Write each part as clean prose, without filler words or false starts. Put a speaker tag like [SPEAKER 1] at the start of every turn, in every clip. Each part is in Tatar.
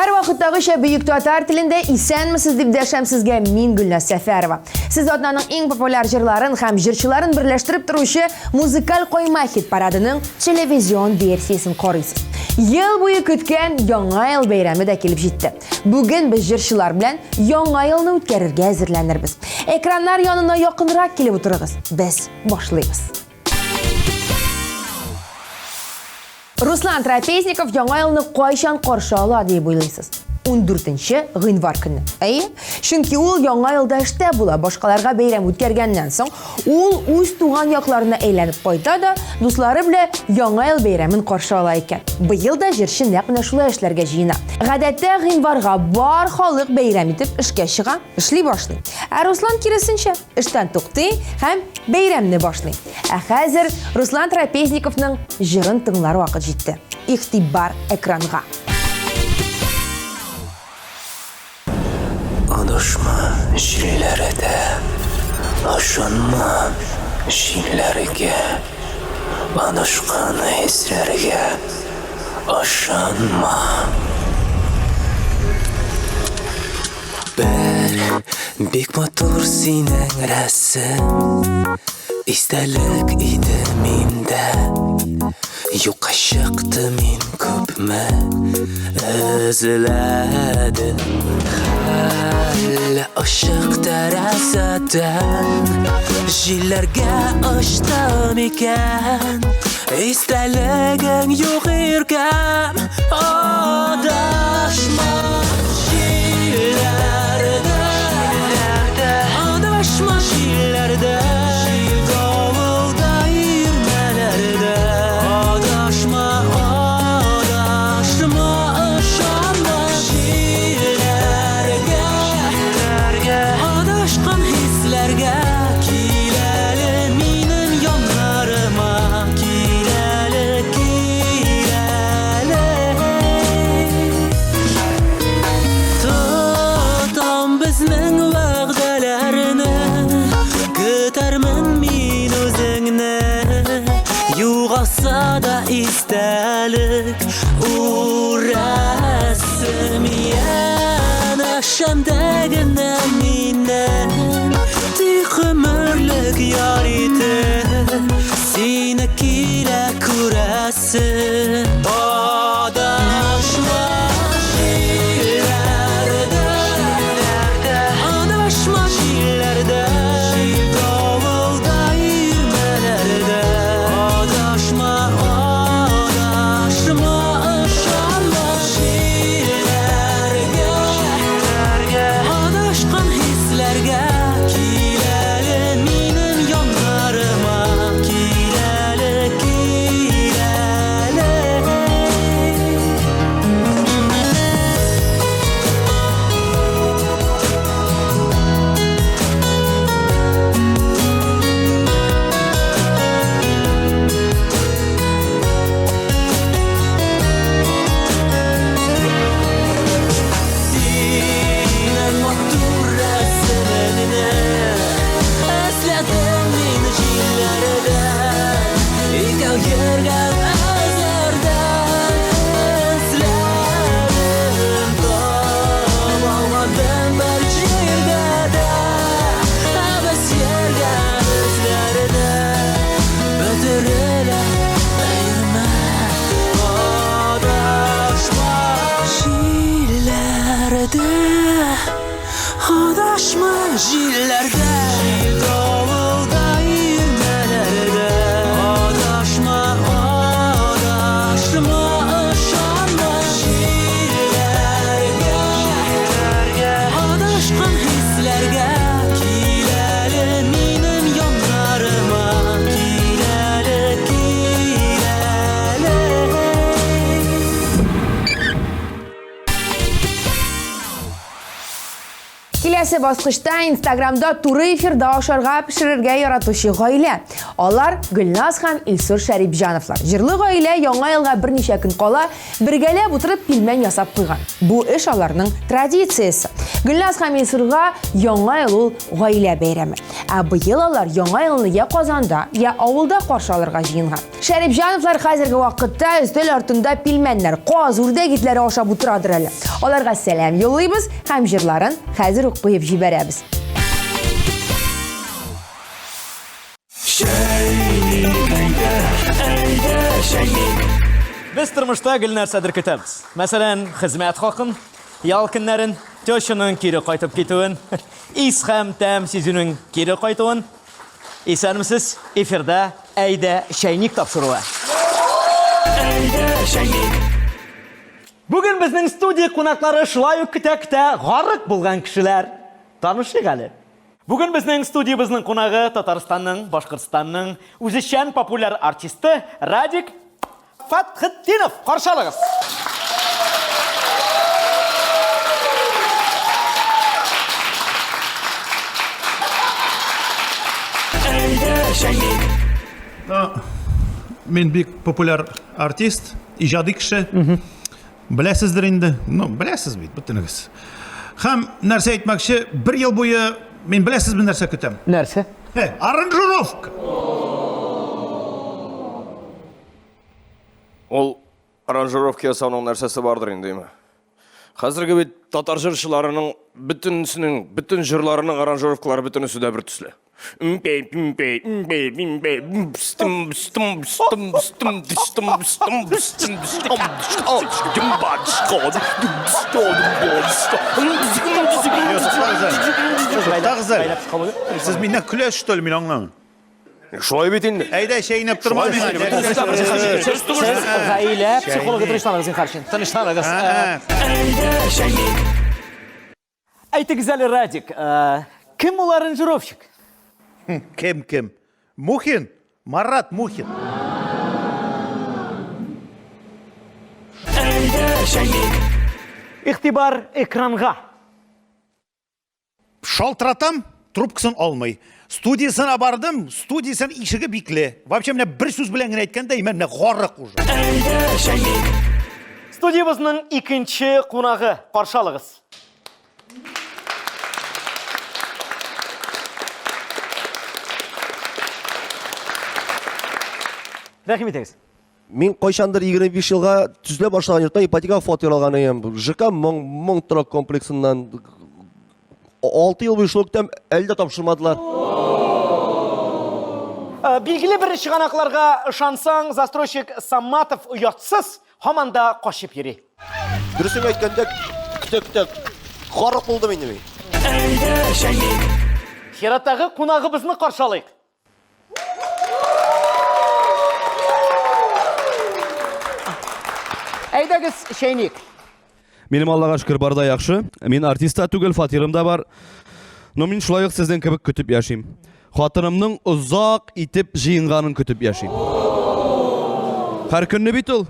[SPEAKER 1] Һәрвакыттагыча бөек татар телендә исәнмесез дип дәшәм сезгә мин Гөлназ Сәфәрова. Сез атнаның иң популяр җырларын һәм җырчыларын берләштереп торучы музыкаль койма хит парадының телевизион версиясен карыйсыз. Ел буе көткән Яңа ел бәйрәме дә килеп җитте. Бүген без җырчылар белән Яңа елны үткәрергә әзерләнербез. Экраннар янына якынрак килеп утырыгыз. Без башлыйбыз. Руслан Трапезников Яңа елны кайчан каршы ала дип уйлыйсыз? 14 гыйнвар көнне. Әйе, чөнки ул Яңа елда эштә була, башкаларга бәйрәм үткәргәннән соң, ул үз туган якларына әйләнеп кайта да, дуслары белән Яңа ел бәйрәмен каршы ала икән. Быел да җырчы нәкъ менә шулай эшләргә җыена. Гадәттә, гыйнварга бар халык бәйрәм итеп эшкә чыга, эшли башлый. Ә Руслан киресенчә, эштән туктый һәм бәйрәмне башлый. Ә хәзер Руслан Трапезниковның җырын тыңлар вакыт җитте. Игътибар экранга!
[SPEAKER 2] Адашма җилләрдә, Ышанма җилләргә, Адашкан хисләргә Ышанма. Бер бик матур синең рәсем Истәлек иде миндә Юкка чыкты мин күпме Эзләдем Әллә ачык тәрәзәдән Җилләргә очтым икән Истәлегең юк иркәм Адашма җилләрдә Адашма җилләрдә Җил-давылда ирмәләрдә Адашма, адашма, ышанма Җилләргә Адашкан хисләргә Кил әле минем яннарыма Кил әле, кил әле Тотам безнең вәгъдәләрне Көтәрмен мин үзеңне Югалса да истәлек Үрәсем янәшәмдә генә минем Тик гомерлек яр итеп Сине килә күрәсем Адашма җилләрдә Адашма җилләрдә Җил-давылда ирмәләрдә Адашма, адашма, ышанма Җилләргә, адашкан хисләргә Кил әле минем яннарыма Кил әле, кил әле. Синең матур рәсемеңне Эзләдем мин җилләрдә Икәү йөргән эзләрдә Эзләдем таба алмадым бер җирдә дә Ә без йөргән эзләрдә Бөтерелә өермә Адашма җилләрдә Адашма җилләрдә Җил-давылда ирмәләрдә Адашма, адашма, ышанма Җилләргә, адашкан хисләргә Кил әле минем яннарыма Кил әле, кил әле.
[SPEAKER 1] Киләсе баскычта Инстаграмда туры эфирда ашарга пешерергә яратучы гаилә. Алар Гөлназ һәм Илсур Шәрипҗановлар. Җырлы гаилә яңа елга берничә көн кала бергәләп утырып пилмән ясап куйган. Бу эш аларның традициясе. Гөлназ һәм Илсурга яңа ел ул гаилә бәйрәме. Ә быел алар яңа елны я Казанда, я авылда каршы алырга җыенган. Шәрипҗановлар хәзерге вакытта өстәл артында пилмәннәр, каз, үрдәк итләре ашап утырадыр әле. Аларга сәлам юллыйбыз һәм җырларын хәзер үк куеп җибәрәбез.
[SPEAKER 2] Чәйник, әйдә, әйдә, чәйник.
[SPEAKER 3] Без тормышта гел нәрсәдер көтәбез. Мәсәлән, хезмәт хакын, ял көннәрен, тещаның кире кайтып китүен, ис һәм тәм сизүнең кире кайтуын. Исәнмесез, эфирда Әйдә чәйник тапшыруы.
[SPEAKER 2] Әйдә чәйник.
[SPEAKER 3] Бүген безнең студия кунаклары шулай ук көтә-көтә гарык булган кешеләр. Танышыйк әле. Бүген безнең студиябезнең кунагы Татарстанның, Башкортстанның үзешчән популяр артисты Радик Фәтхетдинов, каршы алыгыз!
[SPEAKER 4] Мин бик популяр артист, иҗади кеше. Беләсездер инде. Ну, беләсез бит, бөтенегез. Һәм нәрсә әйтмәкче, бер ел буе мин беләсезме нәрсә көтәм?
[SPEAKER 3] Нәрсә?
[SPEAKER 4] Аранжировка!
[SPEAKER 5] Ул аранжировка ясауның нәрсәсе бардыр инде, име? Хәзерге бит татар җырчыларының бөтенесенең, бөтен җырларының аранжировкалары бөтенесе дә бер төсле. Мпей, пмпей, мпей, мпей, мпстым, стым, стым, стым, стым, стым, стым,
[SPEAKER 4] Туктагыз әле. Сез миннән көләсез, что ли, мин аңламыйм.
[SPEAKER 5] Шулай бит инде.
[SPEAKER 4] Әйдә, чәйнәп торма миңа.
[SPEAKER 3] Сез гаилә психологы тынычланыгыз, зинһар өчен. Тынычланыгыз. Әйтегез әле, Радик, кем ул аранжировщик?
[SPEAKER 4] Кем кем? Мухин? Марат Мухин.
[SPEAKER 3] Игътибар экранга.
[SPEAKER 4] Шалтыратам, трубкасын алмый. Студиясенә бардым, студиясенең ишеге бикле. Вообще менә бер сүз белән генә әйткәндә, менә менә гарык уже.
[SPEAKER 3] Студиябезнең икенче кунагы, каршы алыгыз. Рәхим итегез.
[SPEAKER 6] Мин кайчандыр 25 елга төзелә башлаган йортта ипотекага фатир алган идем. ЖК Моң, Моң торак комплексыннан 6 ел буе шул көтәм, әле дә тапшырмадылар.
[SPEAKER 3] Э, билгеле бер чыганакларга ышансаң, застройщик Саматов оятсыз, һаман да качып йөри.
[SPEAKER 6] Дөресен әйткәндә, көтә-көтә гарык булдым инде мин.
[SPEAKER 3] Чираттагы кунагыбызны каршы алыйк. Әйдәгез, чәйник.
[SPEAKER 7] Минем Аллага шөкер бар да яхшы. Мин артист та түгел, фатирым да бар. Но мин шулай ук сезнең кебек көтеп яшим. Хатынымның озак итеп җыенганын көтеп яшим. Һәр көнне бит ул.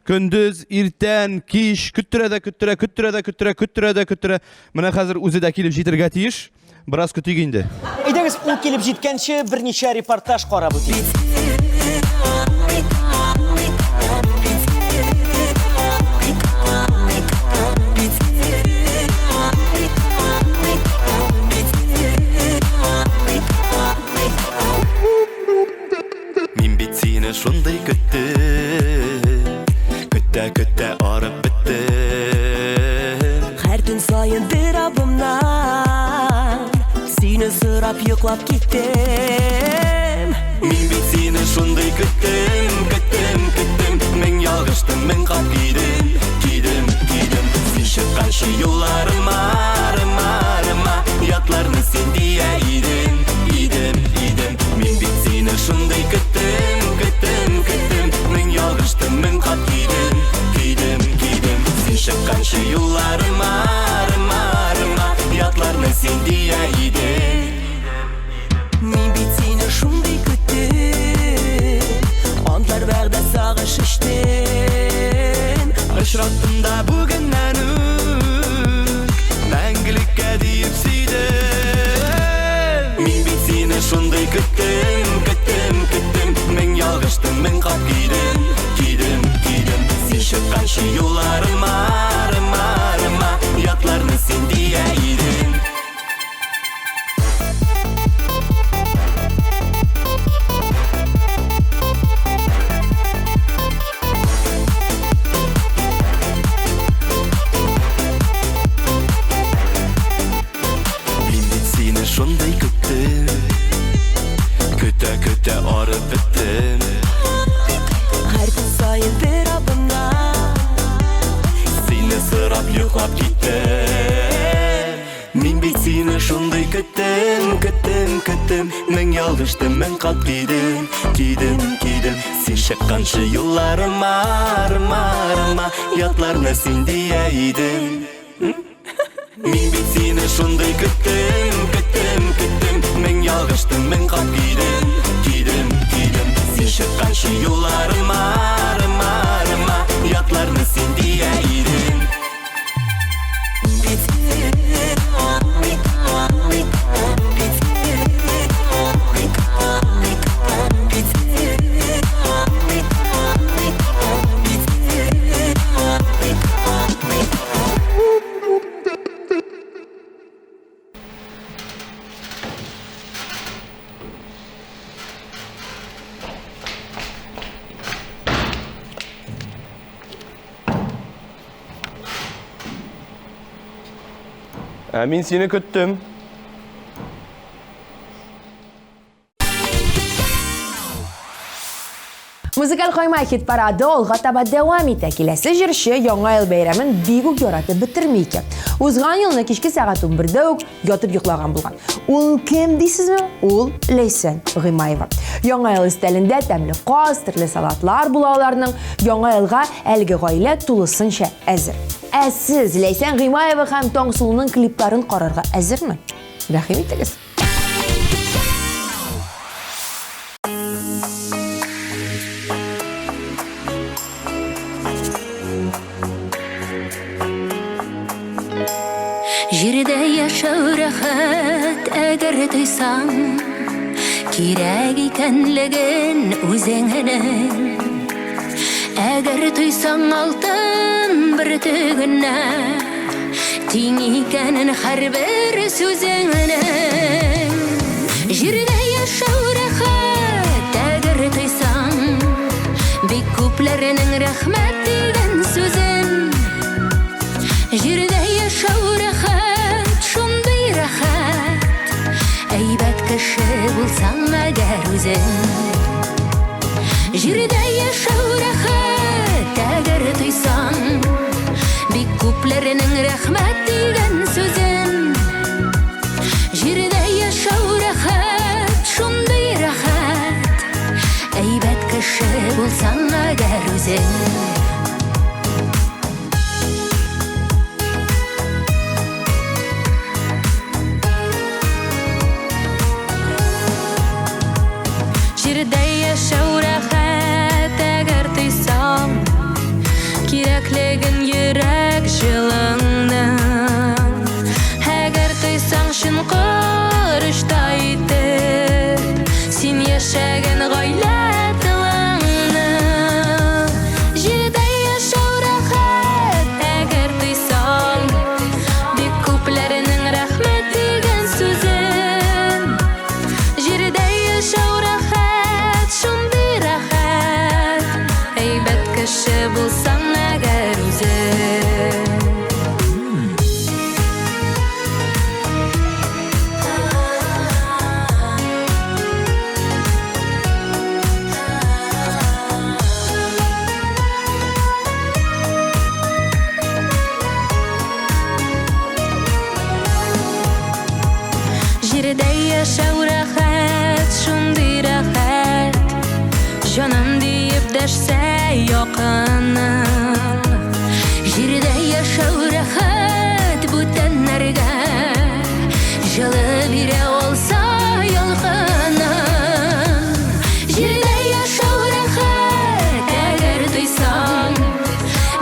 [SPEAKER 7] Көндез, иртән, кич көттерә дә көттерә, көттерә дә көттерә, көттерә дә көттерә. Менә хәзер үзе дә килеп җитергә тиеш. Бераз көтик инде.
[SPEAKER 3] Әйдәгез, ул килеп җиткәнче берничә репортаж карап үтик.
[SPEAKER 2] Мин бит сине шундый көттем, көтә көтә арып беттем.
[SPEAKER 8] Һәр төн саен бер абымнан сине сорап йоклап киттем.
[SPEAKER 2] Мин бит сине шундый көттем, көттем, көттем. Мең ялгыштым, мең кат кидем, кидем, кидем. Син чыкканчы юлларыма, рыма, рыма, ятларны син дия идем, идем, идем. Мин бит сине шундый көттем, көттем, көттем. Мең ялгыштым, мең кат кидем, кидем, кидем. Син чыкканчы юлларыма, рыма, рыма, ятларны син дия идем.
[SPEAKER 8] Мин бит сине шундый көттем. Антлар вәгъдә сагыш эчтем.
[SPEAKER 2] Очраттым да бүгеннән үк мәңгелеккә. чыкканчы юлларыма, рыма, рыма, ятларны син дия идең. Мин бит сине шундый көттем, Көтә-көтә арып беттем.
[SPEAKER 8] Һәр көн саен бер адымнан
[SPEAKER 2] Сине сорап йоклап киттем. Мин бит сине шундый көттем, көттем, көттем. Мең ялгыштым, мең кат кидем, кидем, кидем. Син чыкканчы юлларыма, рыма, рыма, ятларны син дия идең. Мин бит сине шундый көттем, көттем, көттем. Мең ялгыштым, мең кат кидем, кидем, кидем. Син чыкканчы юлларыма, рыма, рыма, ятларны син дия идең.
[SPEAKER 5] Ә мин сине көттем.
[SPEAKER 1] Музыкаль кайма хит парады алга таба дәвам итә. Киләсе җырчы Яңа ел бәйрәмен бик үк яратып бетерми икән. Узган елны кичке сәгать 11дә үк ятып йоклаган булган. Ул кем дисезме? Ул Ләйсән Гыймаева. Яңа ел өстәлендә тәмле каз, төрле салатлар була аларның. Яңа елга әлеге гаилә тулысынча әзер. Ә сез Ләйсән Гыймаева һәм Таңсылуның клипларын карарга әзерме? Рәхим итегез.
[SPEAKER 8] Җирдә яшәү рәхәт, әгәр тойсаң, кирәк икәнлеген үзеңнең. Әгәр тойсаң алтын бөртегенә, тиң икәнен һәрбер сүзеңнең. Җирдә яшәү рәхәт, әгәр тойсаң, бик күпләрнең рәхмәт дигән сүзен. Җирдә яшәү рәхәт, шундый рәхәт, әйбәт кеше булсаң мәгәр үзең. Җирдә яшәү рәхәт, әгәр тойсаң, бик күпләрнең рәхмәт дигән сүзен. Җирдә яшәү рәхәт, шундый рәхәт, әйбәт кеше булсаң мәгәр үзең. Җирдә яшәү рәхәт, әгәр тойсаң, кирәклеген йөрәк җылыңның. Әгәр тойсаң чын корычтай итеп, син яшәгән гаилә тылыңны. Җирдә яшәү рәхәт, әгәр тойсаң, бик күпләрнең рәхмәт дигән сүзен. Җирдә яшәү рәхәт, шундый рәхәт, әйбәт кеше булсаң әгәр үзең. Җирдә яшәү рәхәт, шундый рәхәт, җаным диеп дәшсә якының. Җирдә яшәү рәхәт, бүтәннәргә җылы бирә алса ялкының. Җирдә яшәү рәхәт, әгәр тойсаң,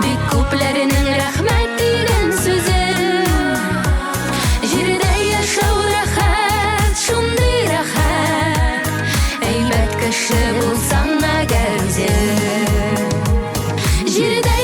[SPEAKER 8] бик күпләрнең рәхмәт дигән сүзен. Җирдә яшәү рәхәт, шундый рәхәт, әйбәт кеше булсаң мәгәр үзең. Җирдә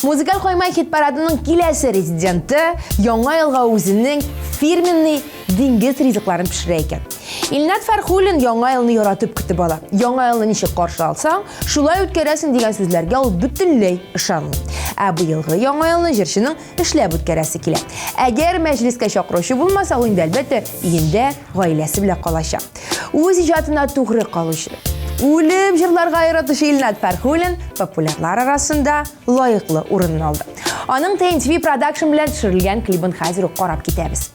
[SPEAKER 1] Музыкаль койма хит-парадының киләсе резиденты Яңа елга үзенең фирменный диңгез ризыкларын пешерә икән. Илнат Фәрхуллин Яңа елны яратып көтеп ала. Яңа елны ничек каршы алсаң, шулай үткәрәсең дигән сүзләргә ул бөтенләй ышанмый. Ә быелгы Яңа елны җырчының эшләп үткәрәсе килә. Әгәр мәҗлескә чакыручы булмаса, ул инде әлбәттә өендә гаиләсе белән калачак. Үз иҗатына тугры калучы, үлеп җырларга яратучы Илнат Фәрхуллин популярлар арасында лаеклы урынын алды. Аның TNTV Production белән төшерелгән клибын хәзер үк карап китәбез.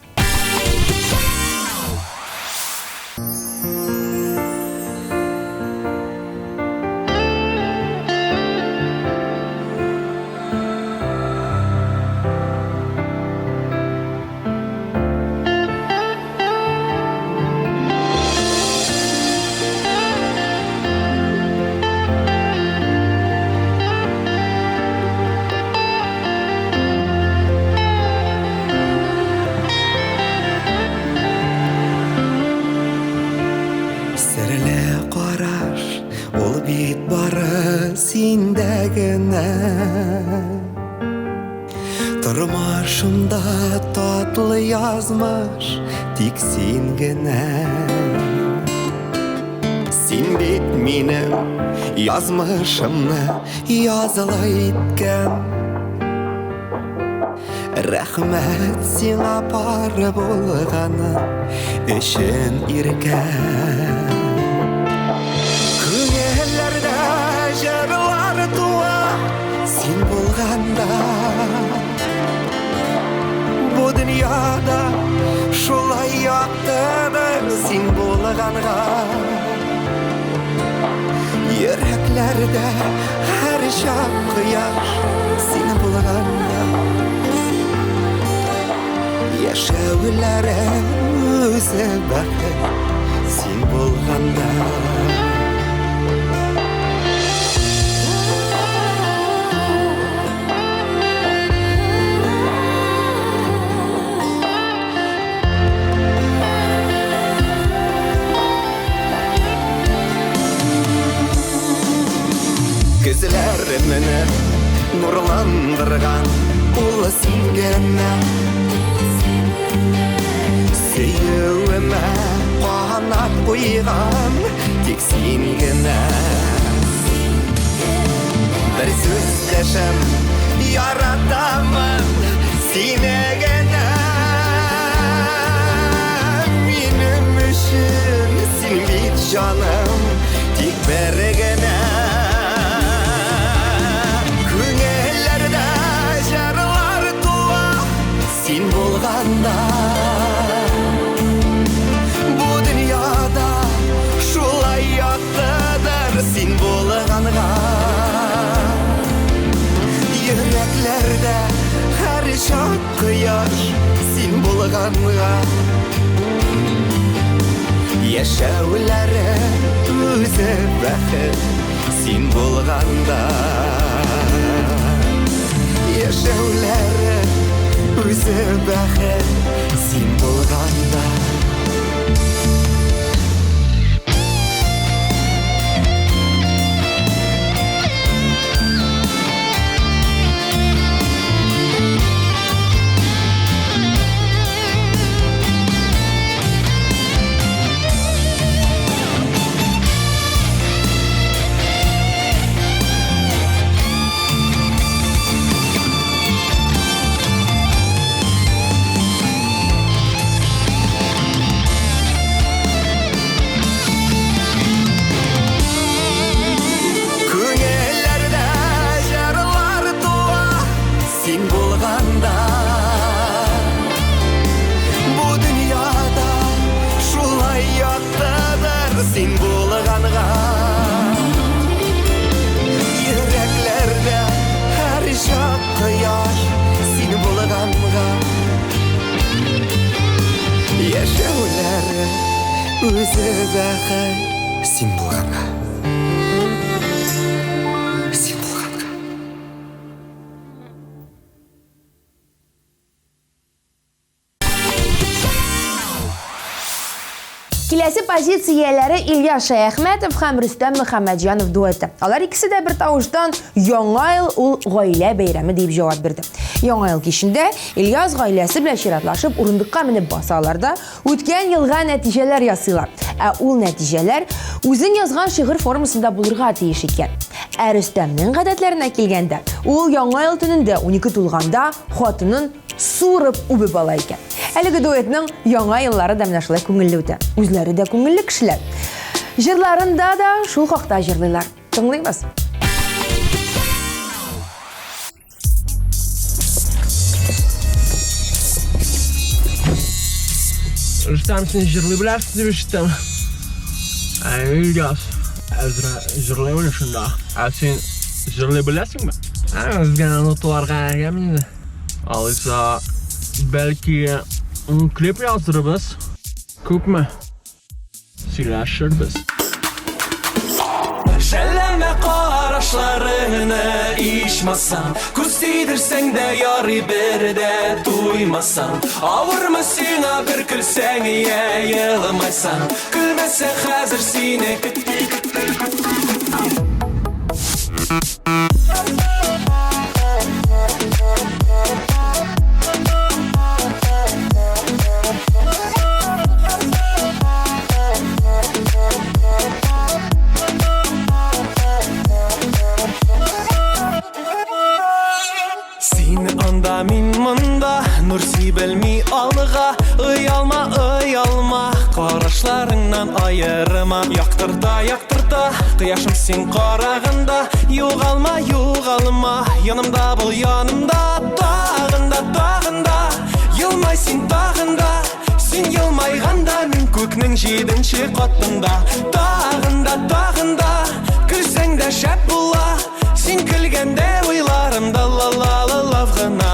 [SPEAKER 2] Серле караш, ул бит бары синдә генә. Тормышымда татлы язмыш, тик син генә. Син бит минем язмышымны языла иткән. Рәхмәт сиңа пар булганы өчен иркә. Күңелләрдә җырлар туа, син булганда. Бу дөньяда шулай яктыдыр син булганга. Йөрәкләрдә һәр чак кояш син булганда. Яшәүләрем үзе бәхет син булганда. Күзләремне нурландырган ул син генә. Сөюемә канат куйган тик син генә. Бер сүз дәшәм, яратамын сине генә. Минем өчен син бит җаным, тик бер генә. Күңелләрдә җырлар туа, син булганда. Бу дөньяда шулай яктыдыр син булганга. Йөрәкләрдә һәр чак кояш син булганга. Яшәүләре үзе бәхет син булганда. Яшәүләре үзе бәхет син булганда. Күңелләрдә җырлар туа, син булганда. Бу дөньяда шулай яктыдыр син булганга. Йөрәкләрдә һәр чак кояш син булганга. Яшәүләре үзе бәхет син булганга. Син булганга.
[SPEAKER 1] Киләсе позицияләре Илья Шәяхмәтов һәм Рөстәм Мөхәммәтҗанов дуэты. Алар икесе дә бер тавыштан Яңа ел ул гаилә бәйрәме дип җавап бирде. Яңа ел кичендә Ильяс гаиләсе белән чиратлашып урындыкка менеп басалар да, үткән елга нәтиҗәләр ясыйлар. Ә ул нәтиҗәләр үзең язган шигырь формасында булырга тиеш икән. Ә Рөстәмнең гадәтләренә килгәндә, ул Яңа ел төнендә 12 тулганда хатынын суырып үбеп ала икән. Әлеге дуэтның яңа еллары да менә шулай күңелле үтә. Үзләре дә күңелле кешеләр. Җырларында да шул хакта җырлыйлар. Тыңлыйбыз.
[SPEAKER 9] Рөстәм, син җырлый беләсең дип ишеттем. Ә Ильяс, әзрә җырлый белә шунда. Ә син җырлый беләсеңме? Ә, безгә ноталарга әгәм инде. Алайса, бәлки, клип яздырырбыз. Күпме? Сөйләшербез.
[SPEAKER 2] Жәлләмә карашларыңны ичмасам Күз тидерсәң дә ярый бер дә туймасам Авырмы сиңа бер көлсәң я елмайсаң Көлмәсә хәзер сине Син анда, мин монда, нур сибелми алга. Оялма, оялма, карашларыңнан аерма. Яктырта, яктырта, кояшым син караганда. Югалма, югалма, янымда бул, янымда. Тагын да, тагын да, елмай син тагын да. Син елмайганда мин күкнең җиденче катында. Тагын да, тагын да, көлсәң дә шәп була. Син көлгәндә уйларымда ла-ла-ла-ла гына.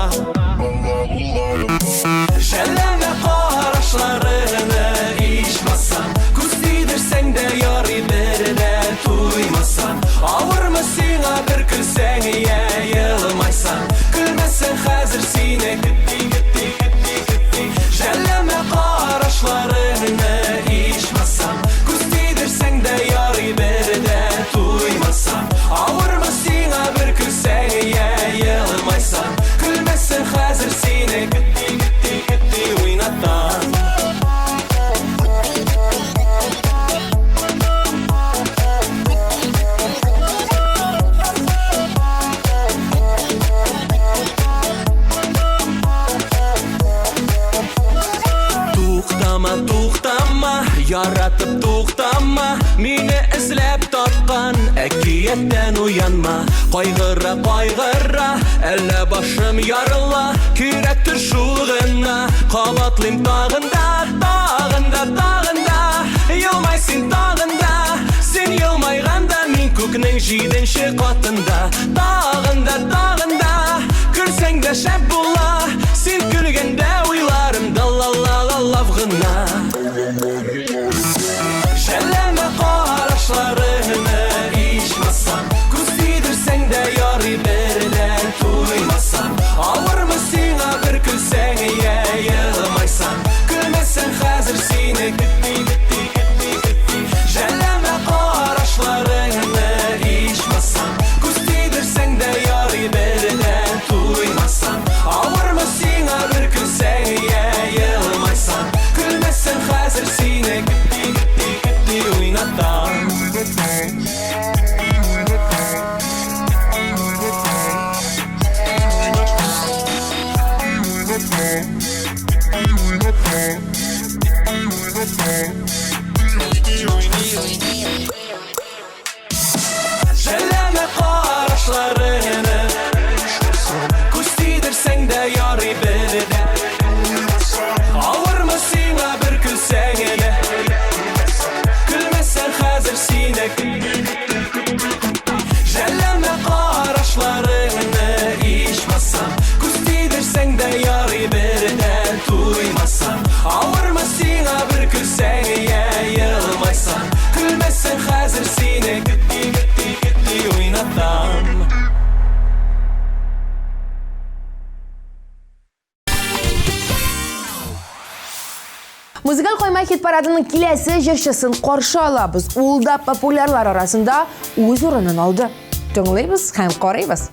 [SPEAKER 2] Жәлләмә карашларыңны ичмасам. Күз тидерсәң дә ярый бер дә туймасам. Авырмы сиңа бер көлсәң я елмайсаң. Көлмәсәң хәзер сине көтти, көтти, көтти, көтти. Жәлләмә карашларыңны ичмасам. Күз тидерсәң дә ярый бер дә туймасам. Авырмы сиңа бер көлсәң я елмайсаң. Көлмәсәң хәзер сине көтти, көтти, көтти уйнатам. Туктама, туктама, яратып туктама. Мине эзләп тапкан әкияттән уянма. Кайгыра, кайгыра, әллә башым ярыла. Кирәктер шул гына, кабатлыйм тагын да, тагын да, тагын да. Елмай син тагын да, син елмайганда мин күкнең җиденче катында. Тагын да, тагын да, көлсәң дә шәп була. Син көлгәндә уйларымда ла-ла-ла-ла гына. Жәлләмә карашларыңны ичмасам. Күз тидерсәң дә ярый бер дә туймасам. Авырмы сиңа бер көлсәң я елмайсаң. Көлмәсәң хәзер сине көтти, көтти, көтти, көтти. Жәлләмә карашларыңны ичмасам. Күз тидерсәң дә ярый бер дә туймасам. Авырмы сиңа бер көлсәң я елмайсаң. Көлмәсәң хәзер сине көтти, көтти, көтти уйнатам. Жәлләмә карашларыңны, күз тидерсәң дә ярый бер дә. Авырмы сиңа бер көлсәң дә. Көлмәсәң хәзер сине. Жәлләмә карашларыңны ичмасам. Күз тидерсәң дә ярый бер дә туймасам. Авырмы сиңа бер көлсәң я елмайсаң. Көлмәсәң хәзер сине көтти, көтти, көтти уйнатам.
[SPEAKER 1] Музыкаль кайма Ясалма хит парадының киләсе җырчысын каршы алабыз. Ул да популярлар арасында үз урынын алды. Тыңлыйбыз һәм карыйбыз.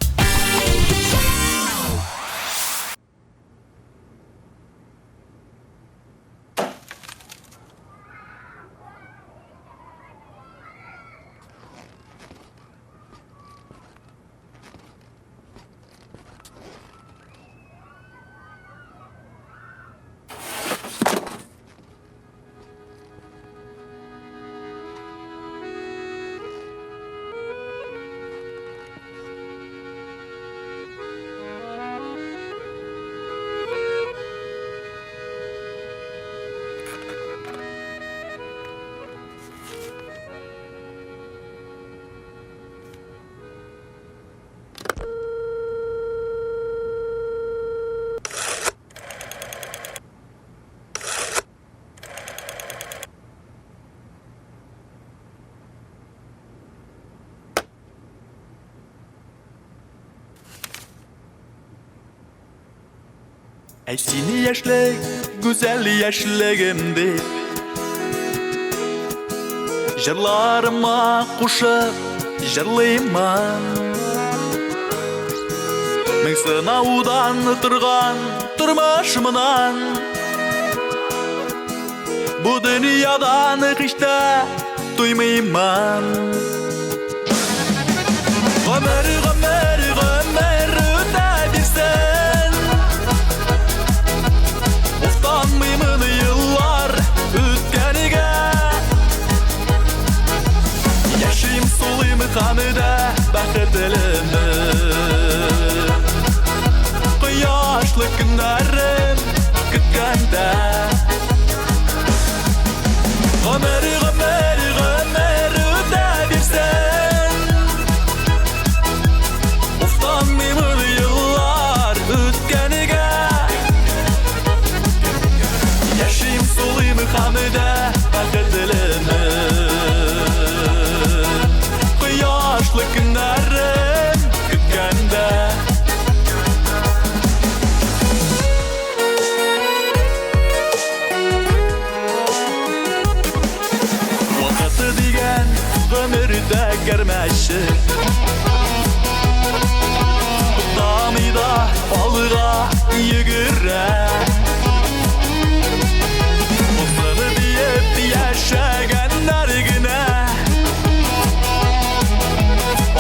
[SPEAKER 2] Әй сине яшьлек, гүзәл яшьлегем дип Җырларыма кушып җырлыймын Мең сынаудан торган тормышымнан Бу дөньядан һич тә туймыймын Гомер, гомер, гомер үтә бирсен Уфтанмыймын еллар үткәнгә Яшим, сулыйм хәмдә бәхетлемен Кояшлы көннәрем көткәндә Гомер, гомер, гомер үтә бирсен Уфтанмыймын еллар үткәнгә Яшим, сулыйм хәмдә бәхетлемен Кояшлы көннәрем көткәндә Вакыты дигән гомердә гәрмәче Туктамый да алга йөгерә Булсын диеп яшәгәннәр генә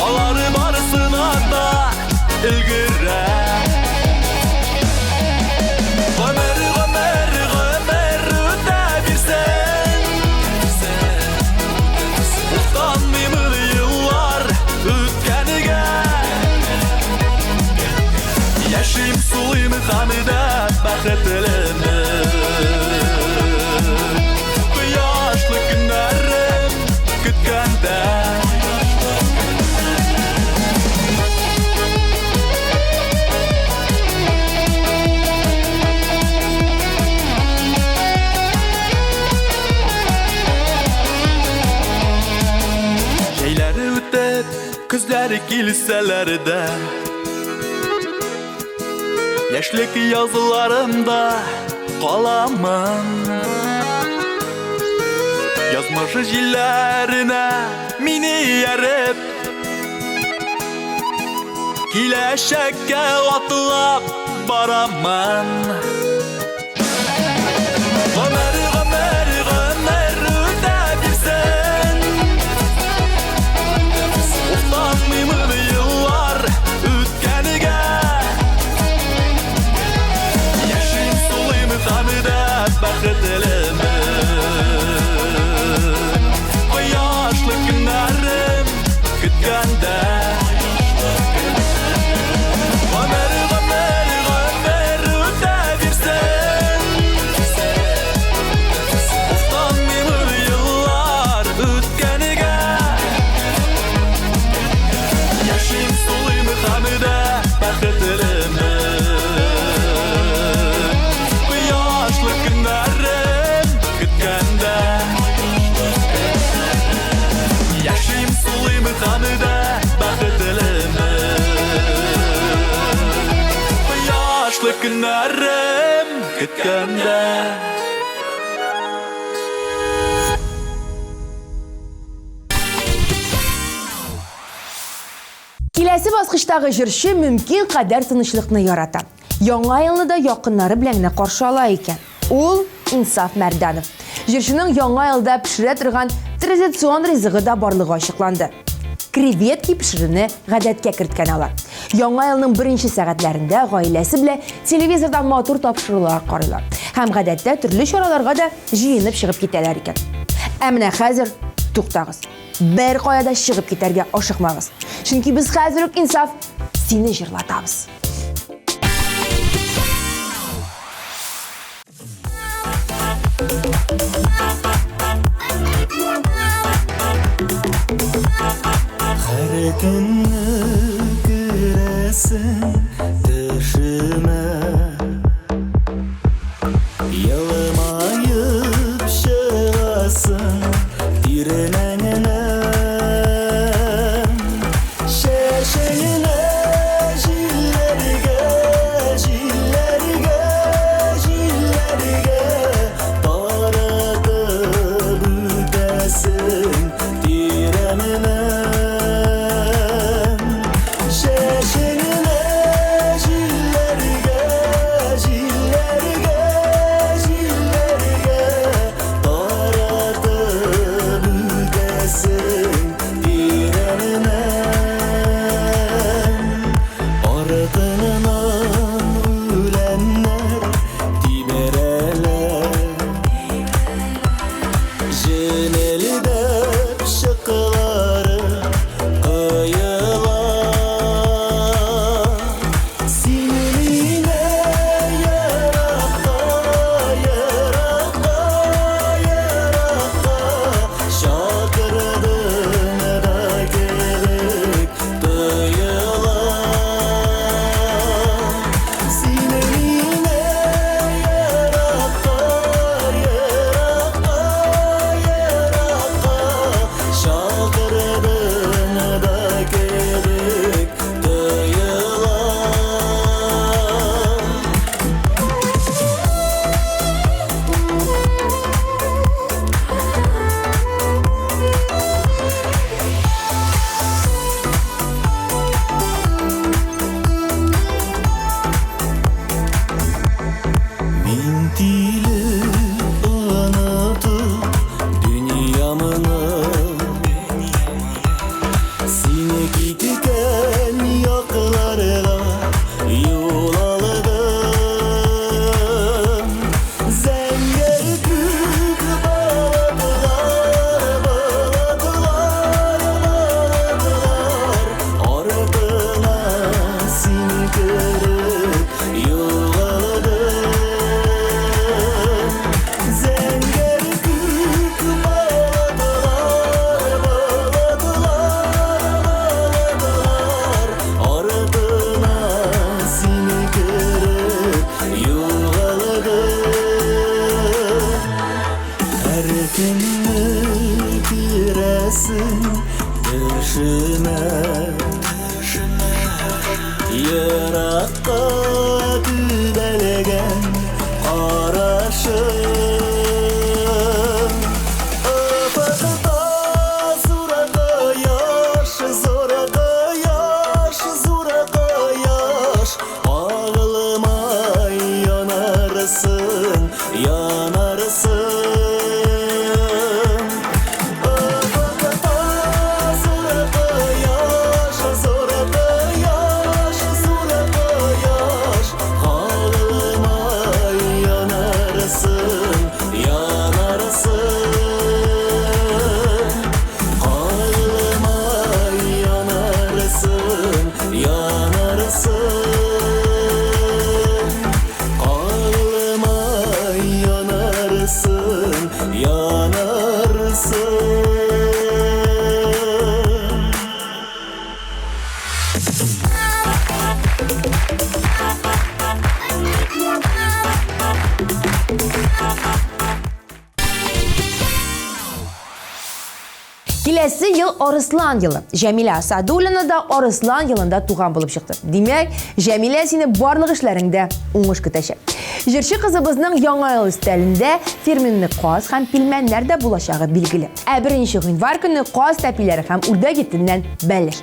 [SPEAKER 2] Алар барысына да өлгерә Гомер, гомер, гомер үтә бирсен Уфтанмыймын еллар үткәнгә Яшим, сулыйм хәмдә бәхетлемен Кояшлы көннәрем көткәндә Җәйләре үтеп, көзләре килсәләр дә Яшьлек язларымда каламын Язмыш җилләренә мине ияреп Киләчәккә атлап барамын Гомер, гомер, гомер үтә бирсен Уфтанмыймын еллар үткәнгә Яшим, сулыйм хәмдә бәхетлемен Кояшлы көннәрем көткәндә Гомер, гомер, гомер үтә бирсен Уфтанмыймын еллар үткәнгә Яшим, сулыйм хәмдә бәхетлемен Кояшлы көннәрем көткәндә Яшим, сулыйм хәмдә бәхетлемен Кояшлы көннәрем көткәндә
[SPEAKER 1] Киләсе баскычтагы җырчы мөмкин кадәр тынычлыкны ярата. Яңа елны да якыннары белән генә каршы ала икән. Ул Инсаф Мәрданов. Җырчының яңа елда пешерә торган традицион ризыгы да барлыгы ачыкланды. Креветки пешерүне гадәткә керткән алар. Яңа елның беренче сәгатьләрендә гаиләсе белән телевизордан матур тапшырулар карыйлар. Һәм гадәттә төрле чараларга да җыенып чыгып китәләр икән. Ә менә хәзер туктагыз. Бер кая да чыгып китәргә ашыкмагыз. Чөнки без хәзер үк Инсаф сине җырлатабыз.
[SPEAKER 2] Һәр көнне керәсең төшемә. Елмаеп чыгасың тирмәңнән. Чәчеңне җилләргә, җилләргә, җилләргә таратып үтәсең тирәмнән. Чәчеңне җилләргә, җилләргә, җилләргә таратып үтәсең тирәмнән. Артыннан үләннәр тибрәлә. Җемелдәп чыклары коела. Син мине еракка, еракка, еракка чакырдың да кебек тоела. Син мине еракка, еракка, еракка чакырдың да кебек тоела. Мин тиле онытып дөньямны, Сине киткән якларга юл алдым. Зәңгәр күк болытлар, болытлар, болытлар артына син кереп югалдың. Зәңгәр күк болытлар, болытлар, болытлар артына син кереп югалдың. Һәр көнне керәсең төшемә, Еракка төбәлгән карашың. Офыкта зур кояш, зур кояш, зур кояш, Агылмай янарсың, янарсың. Офыкта зур кояш, зур кояш, зур кояш, Кагылмай янарсың, янарсың. Кагылмай янарсың, янарсың. Кагылмай янарсың, янарсың.
[SPEAKER 1] Киләсе ел Арыслан елы. Җәмилә Асадуллина да Арыслан елында туган булып чыкты. Димәк, Җәмилә сине барлык эшләреңдә уңыш көтәчәк. Җырчы кызыбызның яңа ел өстәлендә фирменный каз һәм пилмәннәр дә булачагы билгеле. Ә 1 гыйнвар көнне каз тәпиләре һәм үрдәк итеннән бәлеш.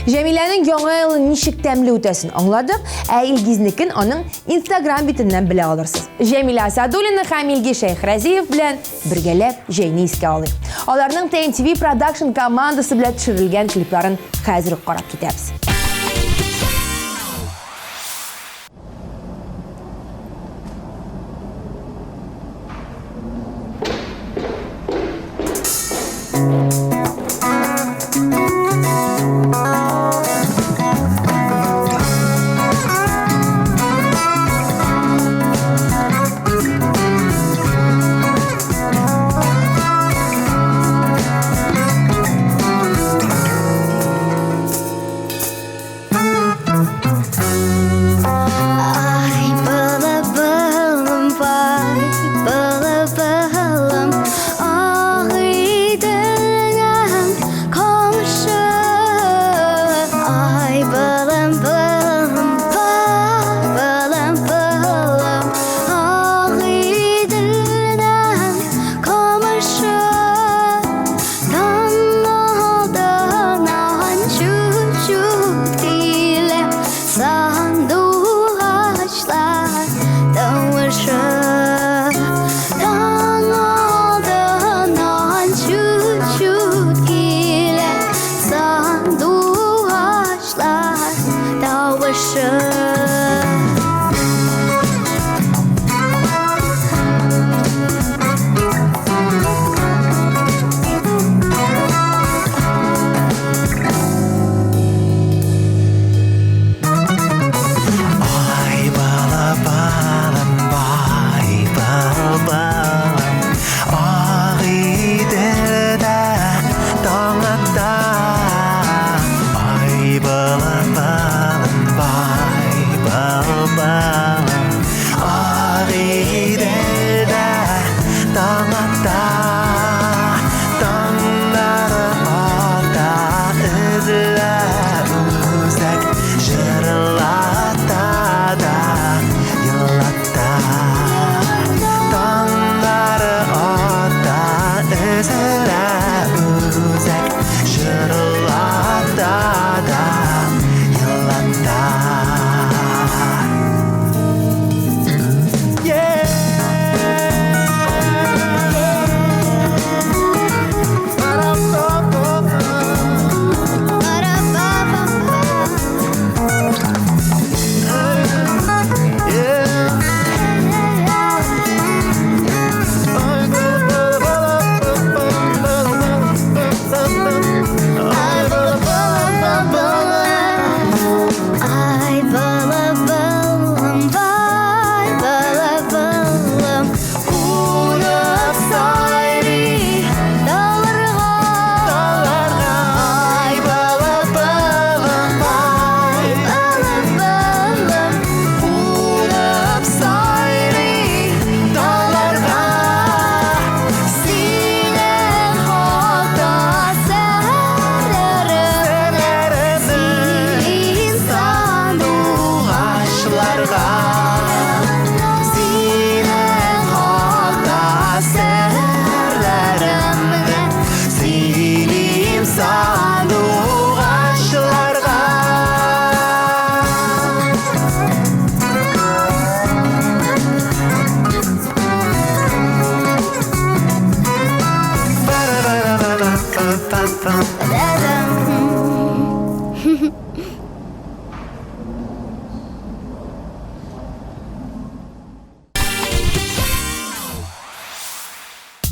[SPEAKER 1] Җәмиләнең яңа елы ничек тәмле үтәсен аңладык, ә Илгизнекен аның Инстаграм битеннән белә алырсыз. Җәмилә Асадуллина һәм Илгиз Шәйхразиев белән бергәләп җәйне искә алыйк. Аларның TNTV Production командасы белән төшерелгән клипларын хәзер үк карап китәбез.
[SPEAKER 8] Ай, балабалым, вай, балабалым, Агыйделнең камышы. Ай, балам, балам, вай, балам, балам, Агыйделнең камышы. Таң алдыннан чүп-чүп килә сандугачлар тавышы. Таң алдыннан чүп-чүп килә сандугачлар тавышы.
[SPEAKER 2] Ай, балабалам, бай, балабалам, Агыйделдә таң ата. Ай, балабалам, бай, балабалам, Агыйделдә таң ата. Таңнары ата, өзелә үзәк, җырлата да, елата. Таңнары ата, өзелә үзәк, җырлата да, елата.
[SPEAKER 8] Ай, балабалым, бай, балабалым, кунып сайрый даларга. Ай, балабалым, бай, балабалым, кунып сайрый даларга. Синең хакта серләремне син сандугачларга.
[SPEAKER 2] Синең хакта серләремне сөйлим сандугачларга.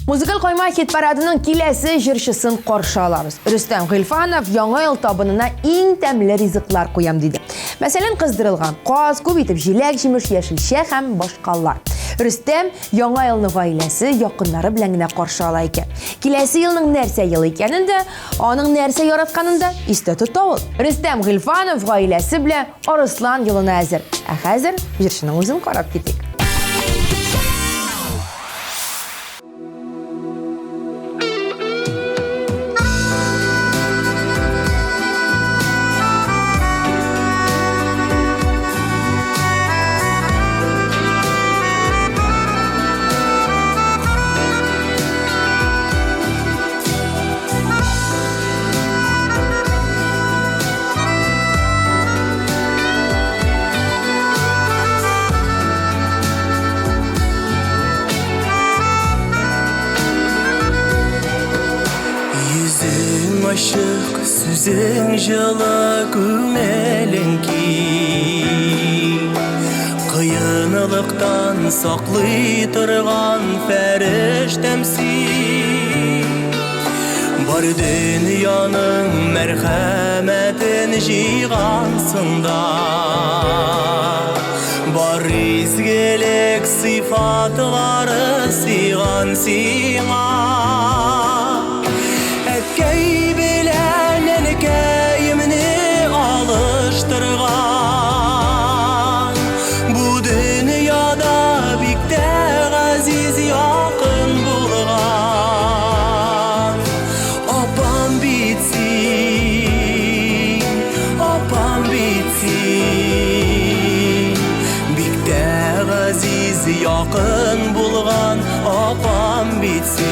[SPEAKER 1] Музыкаль койма хит парадының киләсе җырчысын каршы алабыз. Рөстәм Гыйльфанов яңа ел табынына иң тәмле ризыклар куям диде. Мәсәлән, кыздырылган каз, күп итеп җиләк-җимеш, яшелчә һәм башкалар. Рөстәм яңа елны гаиләсе, якыннары белән генә каршы ала икән. Киләсе елның нәрсә елы икәнен дә, аның нәрсә яратканын да истә тота ул. Рөстәм Гыйльфанов гаиләсе белән Арыслан елына әзер. Ә хәзер җырчының үзен карап китик.
[SPEAKER 2] Йөзең ачык, сүзең җылы, күңелең киң. Кыенлыктан саклый торган фәрештәм син. Бар дөньяның мәрхәмәтен җыйгансың да. Бар изгелек сыйфатлары сыйган сиңа. Әткәй белән әнкәемне алыштырган. Бу дөньяда бик тә газиз якын булган. Апам бит син, апам бит син. Бик тә газиз якын булган апам бит син.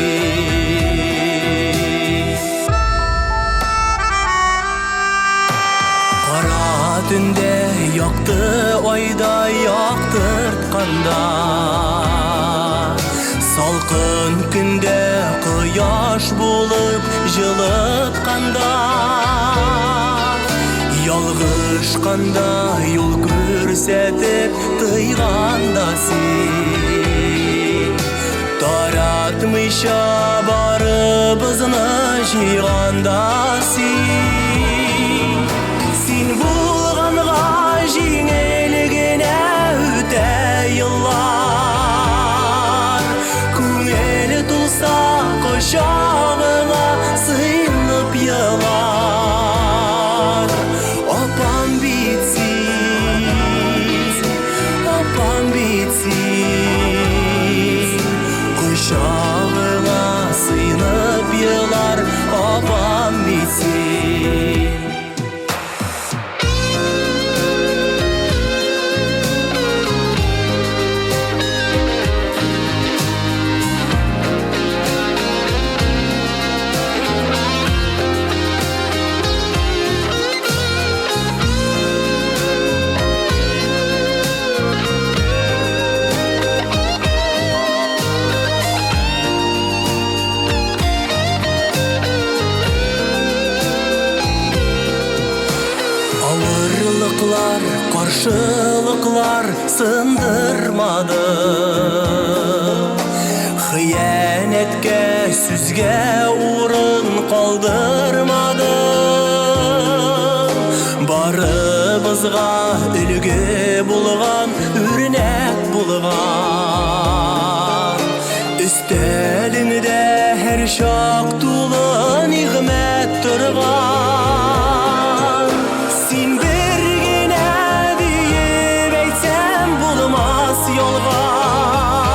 [SPEAKER 2] Кара төндә якты айда яктыртканда, Салкын көндә кояш булып җылытканда, Ялгышканда юл күрсәтеп тыйганда син, Таратмыйча барыбызны җыйганда син. Син булганга җиңел генә үтә еллар. Күңел тулса кочагыңа сыенып елар. Апам бит син, апам бит син. Кочагыңа сыенып елар апам бит син. Авырлыклар, каршылыклар сындырмады. Хыянәткә, сүзгә урын калдырмады. Барыбызга өлге булган, үрнәк булган. Өстәлеңдә һәр чак тулы нигъмәт торган. Син бер генә диеп әйтсәм булмас ялган.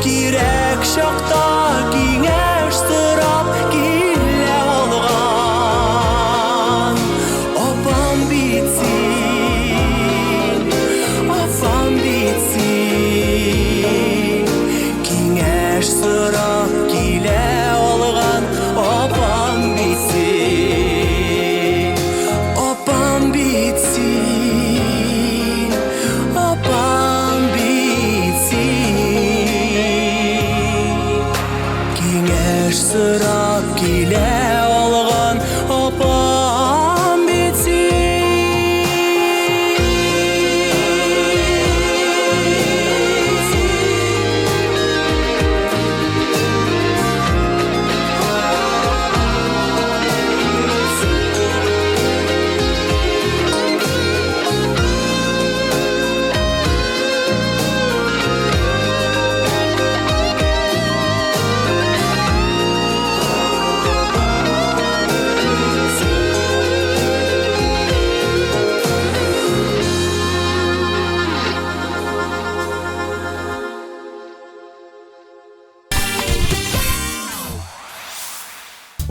[SPEAKER 2] Кирәк чакта киңәш сорап килә алган. Апам бит син, апам бит син. Киңәш сорап килә алган апам бит син. Апам бит син, апам бит син. Киңәш сорап килә алган апам бит син.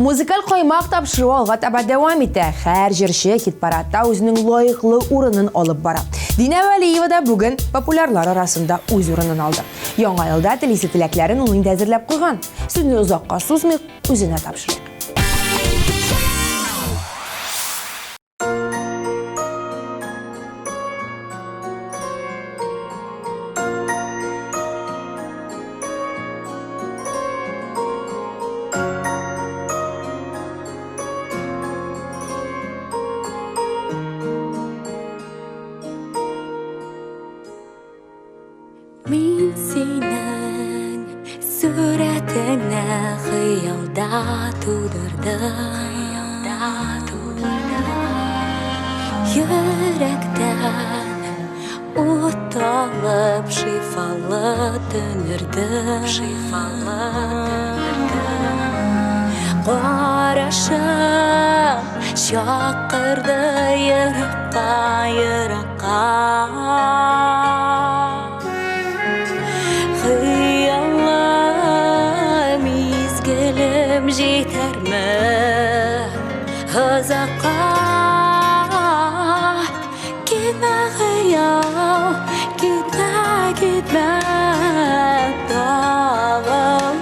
[SPEAKER 1] Музыкаль каймак тапшыруы алга таба дәвам итә. Һәр җырчы хит-парадта үзенең лаеклы урынын алып бара. Динә Вәлиева да бүген популярлар арасында үз урынын алды. Яңа елда телисе теләкләрен ул инде әзерләп куйган. Сүзне озакка сузмыйк, үзенә тапшырыйк.
[SPEAKER 8] тудырдым. Йөрәктән ут алып шифалы төнердем. Шифалы төнердем. Карашым чакырды еракка, еракка. Хыялым мизгелем җитәрме озакка? Китмә, хыял, китмә, китмә, тагыларым.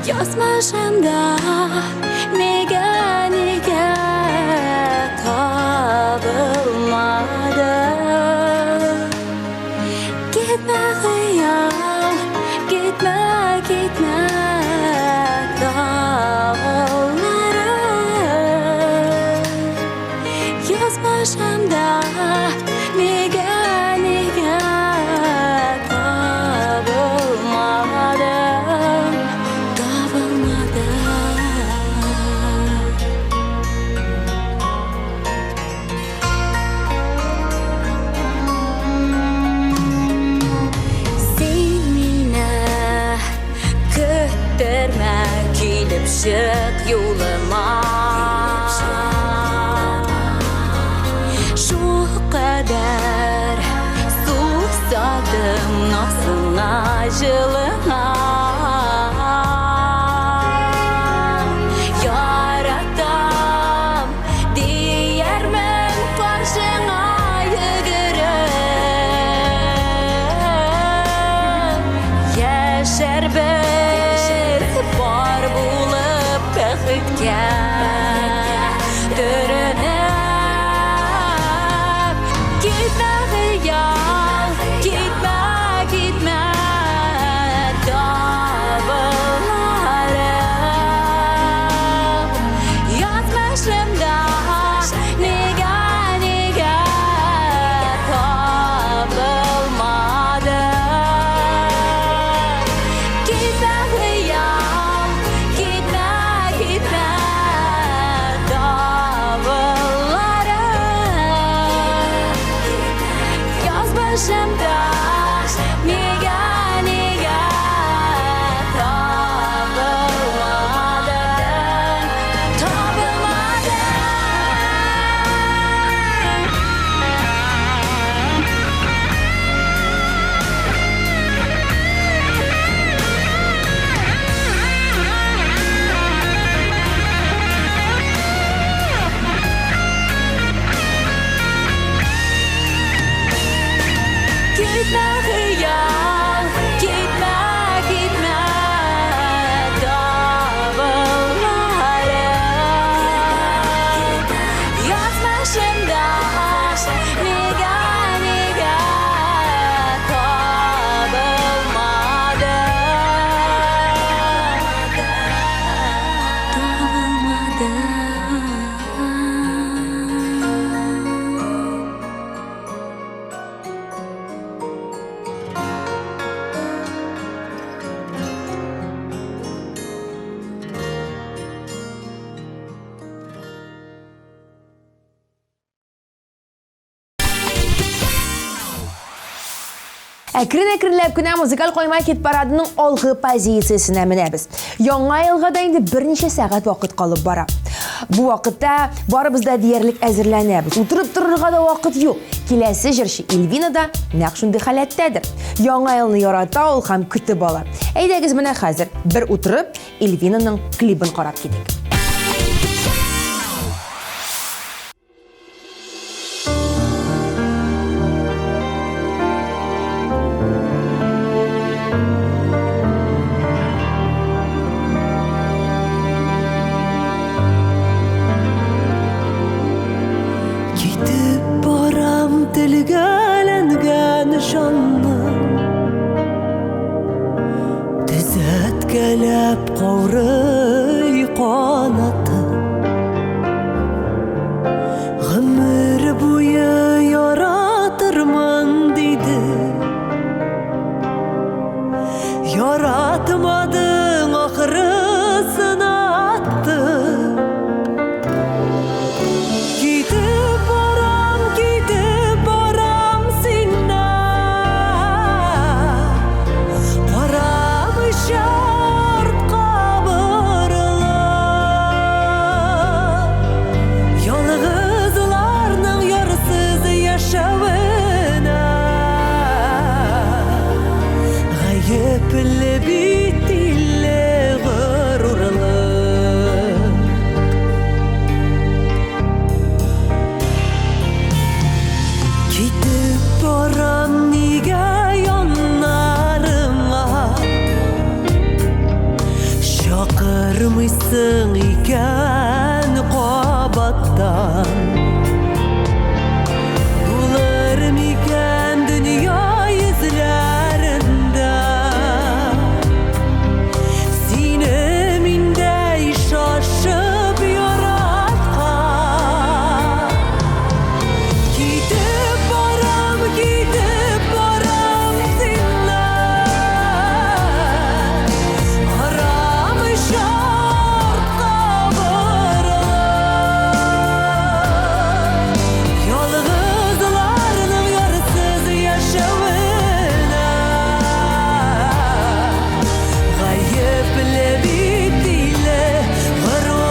[SPEAKER 8] Язмышымда нигә, нигә табылмады? Китмә, хыял, китмә, китмә, тагыларым. Язмышымда нигә, нигә табылмады? Табылмады. Син мине көттермә, килеп чык юлыма. Шул кадәр сусадым назыңа, җылыңа. Яратам диярмен каршыңа йөгереп. Яшәрбез бар булып бәхеткә төренеп. Китмә, хыял, китмә, китмә, табыларым. Язмышымда нигә, нигә табылмады? Китмә, хыял, китмә, китмә, табыларым. Язмышымда нигә, нигә табылмады? Табылмады. Китмә, хыял, китмә, китмә, табыларым. Язмышымда нигә, нигә табылмады? Табылмады.
[SPEAKER 1] Әкрен-әкренләп кенә музыкаль койма хит-парадының алгы позициясенә менәбез. Яңа елга да инде берничә сәгать вакыт калып бара. Бу вакытта барыбыз да диярлек әзерләнәбез. Утырып торырга да вакыт юк. Киләсе җырчы Эльвина да нәкъ шундый халәттәдер. Яңа елны ярата ул һәм көтеп ала. Әйдәгез менә хәзер бер утырып Эльвинаның клибын карап китик.
[SPEAKER 10] Китеп барам телгәләнгән җанны Төзәткәләп каурый канаты Гомер буе яратырмын диде Яратма. Чакырмыйсың икән кабаттан. Булыр микән дөнья йөзләрендә Сине миндәй шашып яраткан? Китеп барам, китеп барам синнән, Карамыйча артка борылып. Ялгызларның ярсыз яшәвенә Гаепле бит тиле горурлык.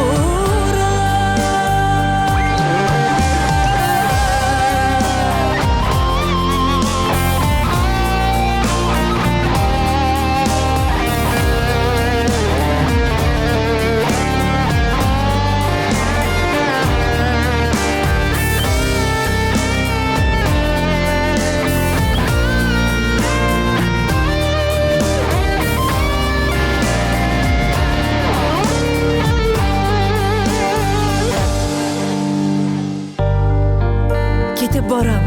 [SPEAKER 10] Китеп барам.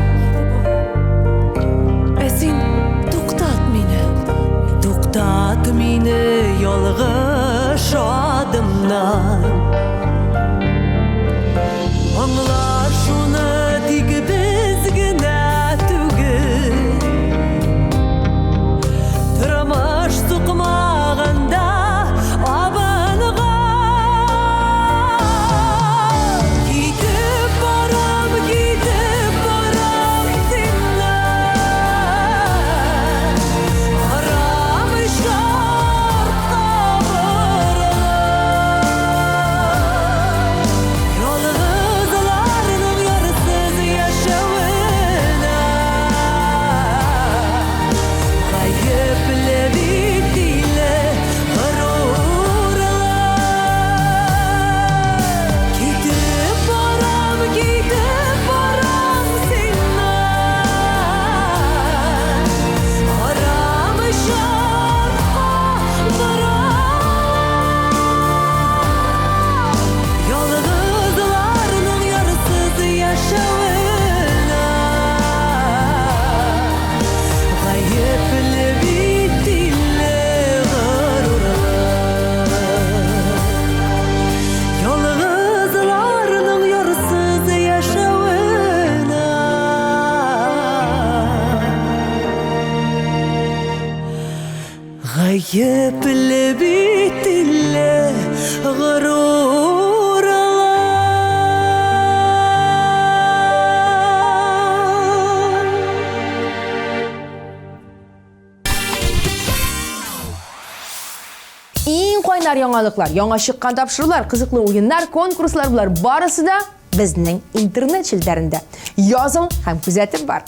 [SPEAKER 10] Ә син туктат мине. Туктат мине ялгыш адымнан. Аңла шуны, тик без генә түгел. Тормыш сукмагында абынган. Китеп барам, китеп барам синнән, Карамыйча артка борылып. Ялгызларның ярсыз яшәвенә Гаепле бит тиле горурлык. Китеп барам, китеп барам синнән, Карамыйча артка борылып. Ялгызларның ярсыз яшәвенә Гаепле бит тиле горурлык. Ялгызларның ярсыз яшәвенә Гаепле бит тиле горурлык.
[SPEAKER 1] Иң кайнар яңалыклар, яңа чыккан тапшырулар, кызыклы уеннар, конкурслар, болар барысы да безнең интернет челтәрендә. Языл һәм күзәтеп бар.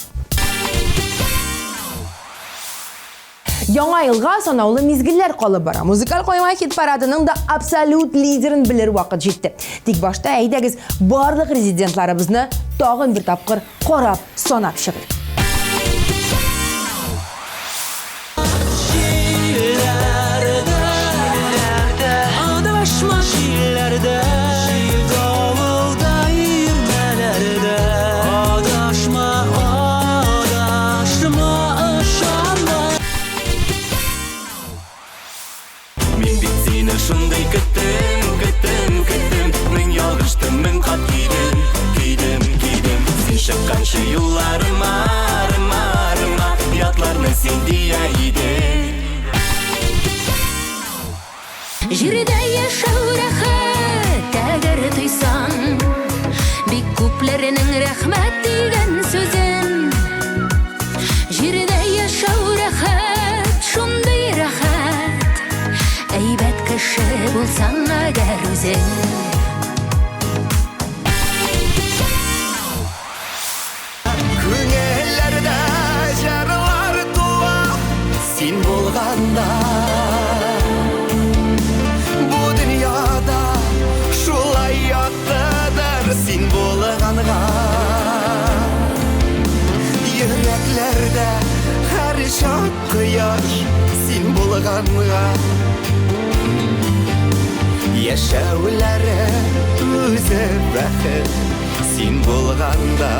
[SPEAKER 1] Яңа елга санаулы мизгелләр калып бара. Музыкаль кайма хит парадының да абсолют лидерын белер вакыт җитте. Тик башта әйдәгез барлык резидентларыбызны тагын бер тапкыр карап, санап чыгыйк.
[SPEAKER 10] Җилләрдә, адашма җилләрдә, җил давылда, ирмәләрдә. Адашма, адашма, ышанма.
[SPEAKER 2] Мин бит сине шундый көттем, көттем, көттем. Мең ялгыштым, мең кат кидем, кидем, кидем. Син чыкканчы юлларыма, рыма, рыма, Ятларны син дия идең.
[SPEAKER 8] Җирдә яшәү рәхәт, әгәр тойсаң, бик күпләрнең рәхмәт дигән сүзен. Җирдә яшәү рәхәт, шундый рәхәт, әйбәт кеше булсаң әгәр үзең.
[SPEAKER 2] Күңелләрдә җырлар туа син булганда. Бу дөньяда шулай яктыдыр син булганга. Йөрәкләрдә һәр чак кояш син булганга. Яшәүләре үзе бәхет син булганда.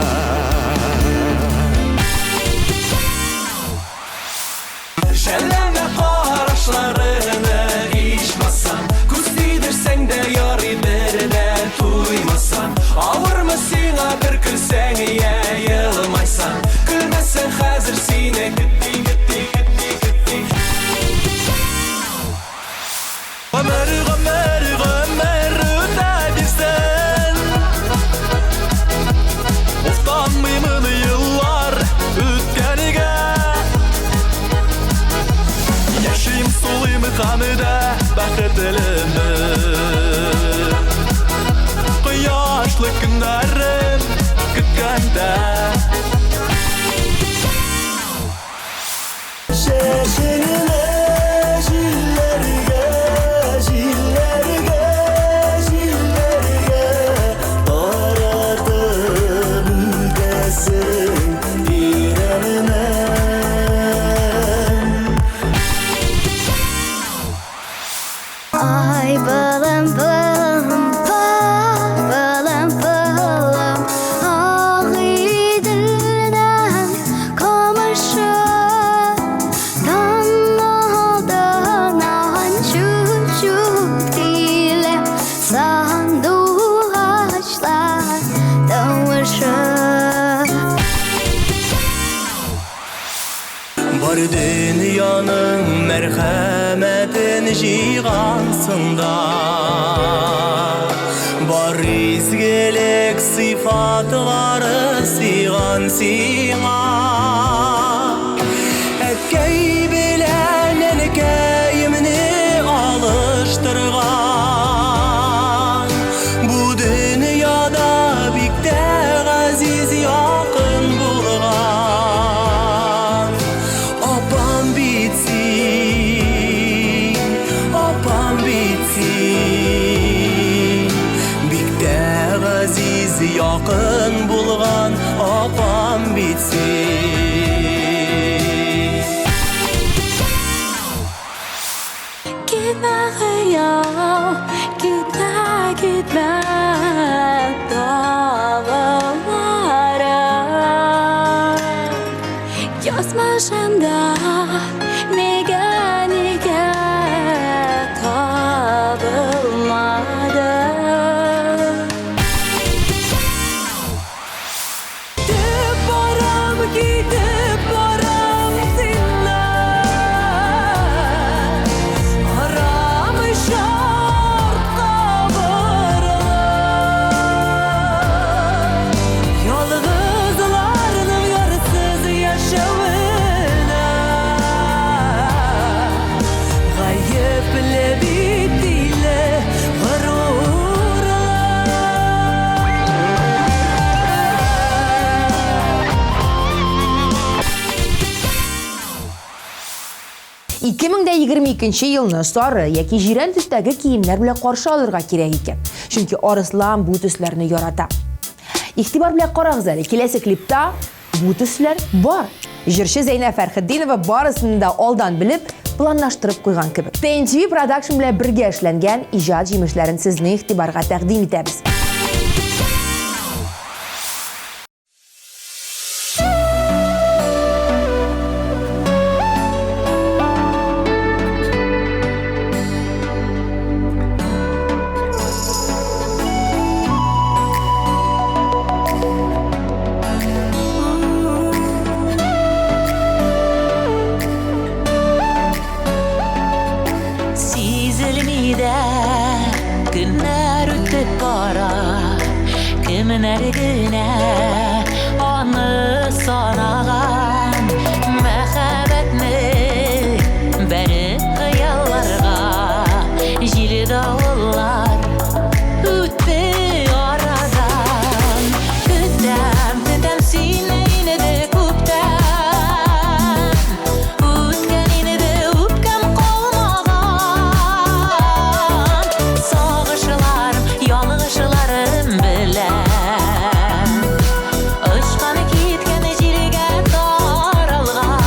[SPEAKER 10] Жәлләмә карашларыңны ичмасам, Күз тидерсәң дә ярый бер дә туймасам. Авырмы сиңа бер көлсәң я елмайсаң? Көлмәсәң хәзер сине көтти, көтти, көтти, көтти. Гомер, гомер, гомер үтә бирсен. Уфтанмыймын еллар үткәнегә. Яшим, сулыйм хәмдә бәхетлемен. Кояшлы көннәрем көткәндә.
[SPEAKER 2] Чәчеңне җилләргә, җилләргә, җилләргә таратып үтәсең тирәннән.
[SPEAKER 8] Ай, балам, балам, балам, балам, Агыйделдән камышы, таң алдыннан чүп-чүп килә сандугачлар тавышы.
[SPEAKER 2] Бар дөньяның мәрхәмәтен җыйгансың да, Бар изгелек сыйфатлары сыйган сиңа. Әткәй белән әнкәемне алыштырган, Бу дөньяда бик тә газиз якын булган. Апам бит син, апам бит син, Бик тә газиз якын булган апам бит син.
[SPEAKER 8] Китмә, хыял, китмә, китмә, давылларым. Язмышымда нигә, нигә табылмадым?
[SPEAKER 10] Китеп барам, китеп барам синнән. Карамыйча артка борылып. Ялгызларның ярсыз яшәвенә Гаепле бит тиле горурлык.
[SPEAKER 1] 2022 елны сары яки җирән төстәге киемнәр белән каршы алырга кирәк икән. Чөнки Арыслан бу төсләрне ярата. Игътибар белән карагыз әле, киләсе клипта бу төсләр бар. Җырчы Зәйнә Фәрхетдинова барысын да алдан белеп, планлаштырып куйган кебек. TNTV Production белән бергә эшләнгән иҗат җимешләрен сезнең игътибарга тәкъдим итәбез.
[SPEAKER 8] Сизелми дә көннәр үтеп бара, Кемнәр генә аны санаган. Мәхәббәтне бәреп хыялларга, Җил давыллар үтте арадан. Көтәм, көтәм сине инде күптән, Үткән инде үпкәм калмаган. Сагышларым, ялгышларым белән Очкан киткән җиргә таралган.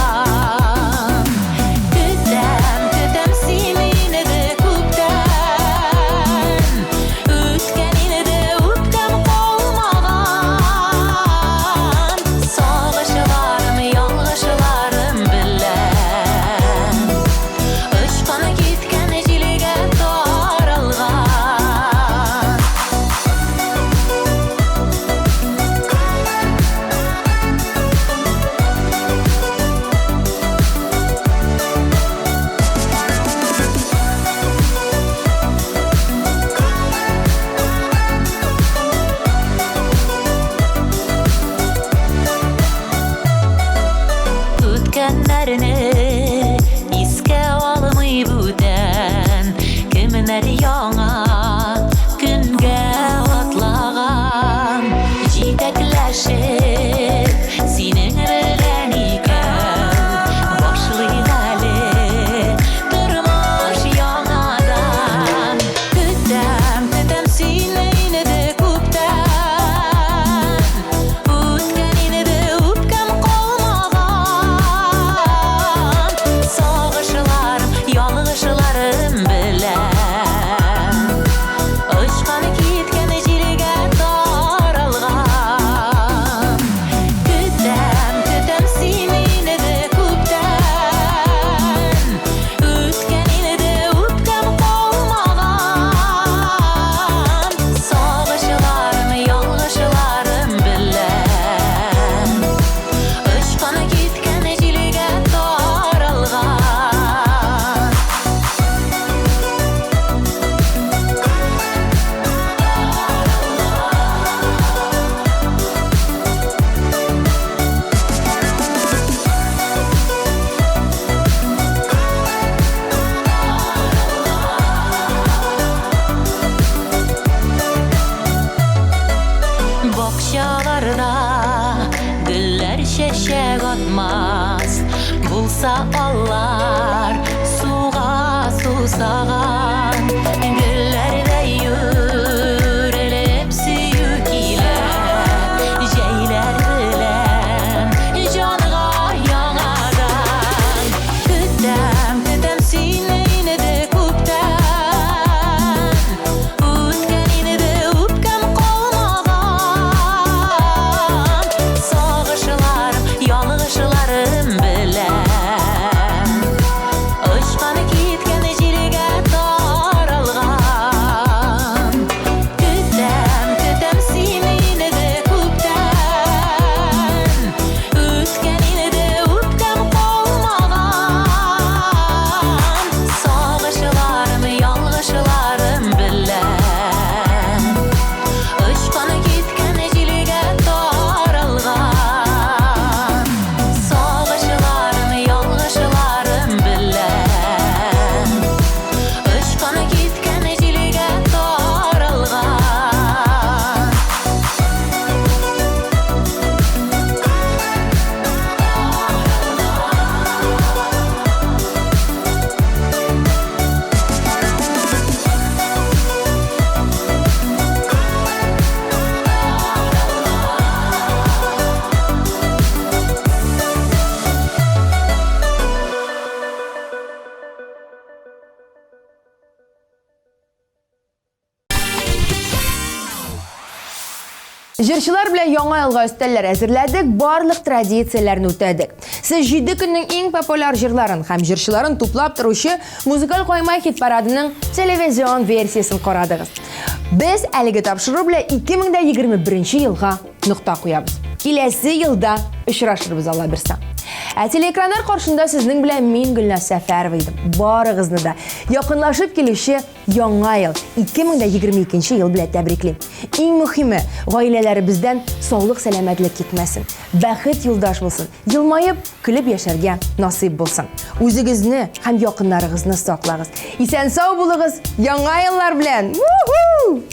[SPEAKER 8] Көтәм, көтәм сине инде күптән. Көннәр яңа көнгә атлаган. Җитәкләшеп синең белән икәү башлыйк әле тормыш яңадан. Көтәм, көтәм сине инде күптән. Үткән инде үпкәм калмаган. Сагышларым, ялгышларым белән. Очкан киткән җилгә таралган. Көтәм, көтәм сине инде күптән. Үткән инде үпкәм калмаган. Сагышларым, ялгышларым белән. Очкан киткән җилгә таралган. Бакчаларда гөлләр чәчәк атмас, булса алар суга сусаган. Гөлләрдә үрелеп сөю килә, җәйләр белән җанга яңадан. Көтәм, көтәм сине инде күптән. Үткән инде үпкәм калмаган. Сагышларым, ялгышларым белән. Очкан киткән җилгә таралган. Көтәм, көтәм сине инде күптән. Үткән инде үпкәм калмаган. Сагышларым, ялгышларым белән. Очкан киткән җилгә таралган. Сагышларым, ялгышларым белән. Очкан киткән җилгә таралган.
[SPEAKER 1] Җырчылар белән яңа елга өстәлләр әзерләдек, барлык традицияләрне үтәдек. Сез җиде көннең иң популяр җырларын һәм җырчыларын туплап торучы музыкаль кайма хит-парадының телевизион версиясен карадыгыз. Без әлеге тапшыру белән 2021 елга нокта куябыз. Киләсе елда очрашырбыз, Алла бирса. Ә телеэкраннар каршында сезнең белән мин Гөлназ Сәфәрова идем. Барыгызны да якынлашып килүче Яңа ел 2022 ел белән тәбриклим. Иң мөхиме, гаиләләребездән саулык сәламәтлек китмәсен. Бәхет юлдаш булсын. Елмаеп, көлеп яшәргә насыйп булсын. Үзегезне һәм якыннарыгызны саклагыз. Исән сау булыгыз. Яңа еллар белән! Уху!